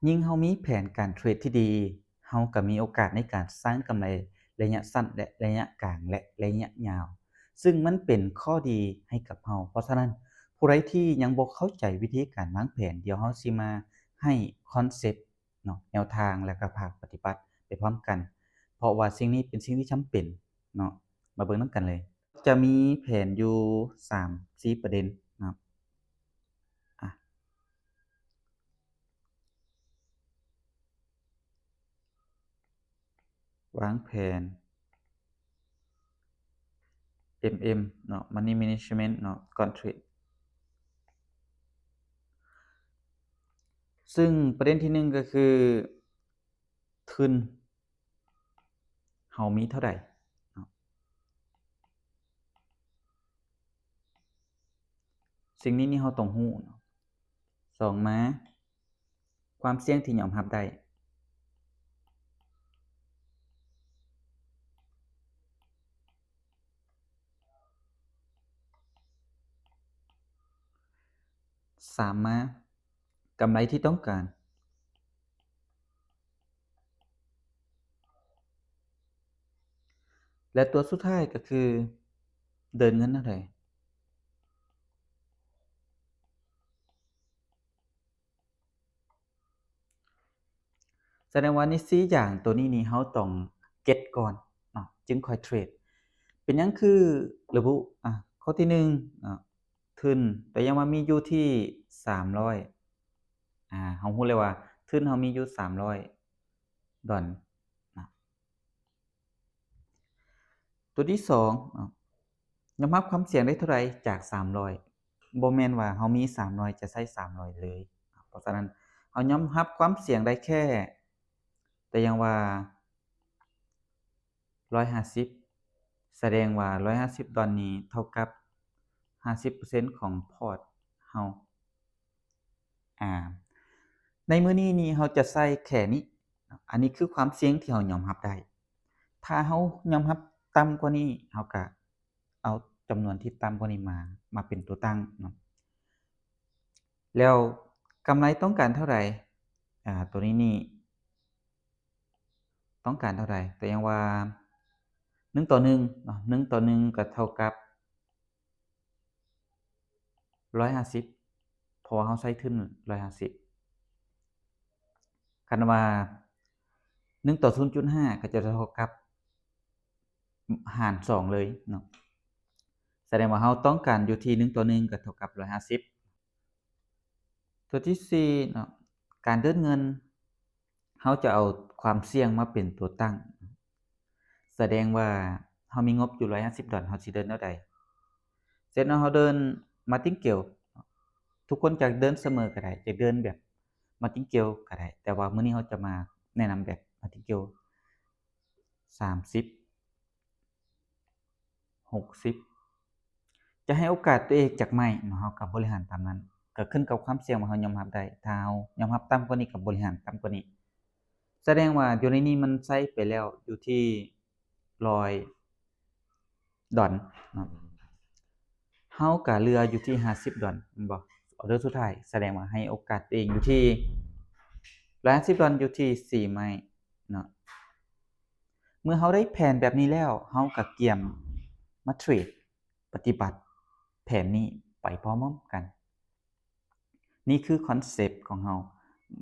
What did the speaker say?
ຍິ່ງເຮົາມີແຜນການເທຣດທີ່ດີ, ເຮົາກໍມີໂອກາດໃນການສ້າງກຳໄລໄລຍະສັ້ນ ແລະ ໄລຍະກາງ ແລະ ໄລຍະຍາວ, ຊຶ່ງມັນເປັນຂໍ້ດີໃຫ້ກັບເຮົາ. ເພາະສະນັ້ນ, ຜູ້ໃດທີ່ຍັງບໍ່ເຂົ້າໃຈວິທີການວາງແຜນ, ດຽວເຮົາຊິມາໃຫ້ຄອນເຊັບເນາະ, ແນວທາງ ແລະ ກໍພາປະຕິບັດໄປພ້ອມກັນ, ເພາະວ່າສິ່ງນີ້ເປັນສິ່ງທີ່ຈຳເປັນເນາະ. ມາເບິ່ງນຳກັນເລີຍ. ຈະມີແຜນຢູ່ສາມສີ່ປະເດັນເນາະ. ອາ ວາງແຜນ ເອັມເອັມ ເນາະ, Money Management ເນາະ, ກ່ອນເທຣດ. ຊຶ່ງປະເດັນທີໜຶ່ງກໍຄື ທຶນເຮົາມີເທົ່າໃດເນາະ. ສິ່ງນີ້ນີ້ເຮົາຕ້ອງຮູ້ເນາະ. ສອງມາ ຄວາມສ່ຽງທີ່ຍອມຮັບໄດ້. ສາມມາ ກຳໄລທີ່ຕ້ອງການ. ແລະ ຕົວສຸດທ້າຍກໍຄືເດີນເງິນເທົ່າໃດ. ສະແດງວ່າໃນສີ່ຢ່າງໂຕນີ້ນີ້ ເຮົາຕ້ອງເກັດກ່ອນເນາະ ຈຶ່ງຄ່ອຍເທຣດ. ເປັນຫຍັງຄືລະບຸ? ອາ ຂໍ້ທີໜຶ່ງເນາະ, ທຶນ ຕົວຢ່າງວ່າມີຢູ່ທີ່ສາມຮ້ອຍ, ອາ ເຮົາຮູ້ເລີຍວ່າທຶນເຮົາມີຢູ່ສາມຮ້ອຍດອນນະ. ຕົວທີສອງເນາະ, ຍອມຮັບຄວາມສ່ຽງໄດ້ເທົ່າໃດຈາກສາມຮ້ອຍ? ບໍ່ແມ່ນວ່າເຮົາມີສາມຮ້ອຍຈະໃຊ້ສາມຮ້ອຍເລີຍ. ເພາະສະນັ້ນ ເຮົາຍອມຮັບຄວາມສ່ຽງໄດ້ແຄ່ ຕົວຢ່າງວ່າ ຮ້ອຍຫ້າສິບ, ສະແດງວ່າຮ້ອຍຫ້າສິບດອນນີ້ເທົ່າກັບຫ້າສິບເປີເຊັນຂອງພອດເຮົາ. ອາ ໃນມື້ນີ້ນີ້ເຮົາຈະໃຊ້ແຄ່ນີ້. ອັນນີ້ຄືຄວາມສ່ຽງທີ່ເຮົາຍອມຮັບໄດ້. ຖ້າເຮົາຍອມຮັບຕ່ຳກວ່ານີ້, ເຮົາກະເອົາຈຳນວນທີ່ຕ່ຳກວ່ານີ້ມາ, ມາເປັນຕົວຕັ້ງເນາະ. ແລ້ວກຳໄລຕ້ອງການເທົ່າໃດ? ອາ ຕົວນີ້ນີ້ ຕ້ອງການເທົ່າໃດ? ຕົວຢ່າງວ່າ ໜຶ່ງຕໍ່ໜຶ່ງເນາະ, ໜຶ່ງຕໍ່ໜຶ່ງກໍເທົ່າກັບຮ້ອຍຫ້າສິບ ເພາະວ່າເຮົາໃຊ້ທຶນຮ້ອຍຫ້າສິບ. ຄັນວ່າ ໜຶ່ງຕໍ່ສູນຈຸດຫ້າ ກໍຈະເທົ່າກັບຫານສອງເລີຍເນາະ. ສະແດງວ່າເຮົາຕ້ອງການຢູ່ທີ່ ໜຶ່ງຕໍ່ໜຶ່ງ ກໍເທົ່າກັບຮ້ອຍຫ້າສິບ. ຕົວທີສີ່ເນາະ, ການເດີນເງິນ ເຮົາຈະເອົາຄວາມສ່ຽງມາເປັນຕົວຕັ້ງ. ສະແດງວ່າເຮົາມີງົບຢູ່ຮ້ອຍຫ້າສິບດອນ, ເຮົາຊິເດີນແນວໃດ? ເຊັ່ນວ່າເຮົາເດີນ Martingale, ທຸກຄົນຈະເດີນສະເໝີກໍໄດ້, ຈະເດີນແບບ Martingale ກໍໄດ້, ແຕ່ວ່າມື້ນີ້ເຮົາຈະມາແນະນຳແບບ Martingale ສາມສິບ ຫົກສິບ ຈະໃຫ້ໂອກາດຕົວເອງຈັກໄມ້ເນາະ, ເຮົາກໍບໍລິຫານຕາມນັ້ນ, ກໍຂຶ້ນກັບຄວາມສ່ຽງວ່າເຮົາຍອມຮັບໄດ້. ຖ້າເຮົາຍອມຮັບຕ່ຳກວ່ານີ້ ກໍບໍລິຫານຕ່ຳກວ່ານີ້. ສະແດງວ່າຢູ່ໃນນີ້ມັນໃຊ້ໄປແລ້ວຢູ່ທີ່ຮ້ອຍດອນເນາະ, ເຮົາກໍເຫຼືອຢູ່ທີ່ຫ້າສິບດອນ ແມ່ນບໍ່? ອໍເດີສຸດທ້າຍ, ສະແດງວ່າໃຫ້ໂອກາດຕົວເອງຢູ່ທີ່ຮ້ອຍຫ້າສິບດອນ, ຢູ່ທີ່ສີ່ໄມ້ເນາະ. ເມື່ອເຮົາໄດ້ແຜນແບບນີ້ແລ້ວ, ເຮົາກໍກຽມມາເທຣດ ປະຕິບັດແຜນນີ້ໄປພ້ອມໆກັນ. ນີ້ຄືຄອນເຊັບຂອງເຮົາ.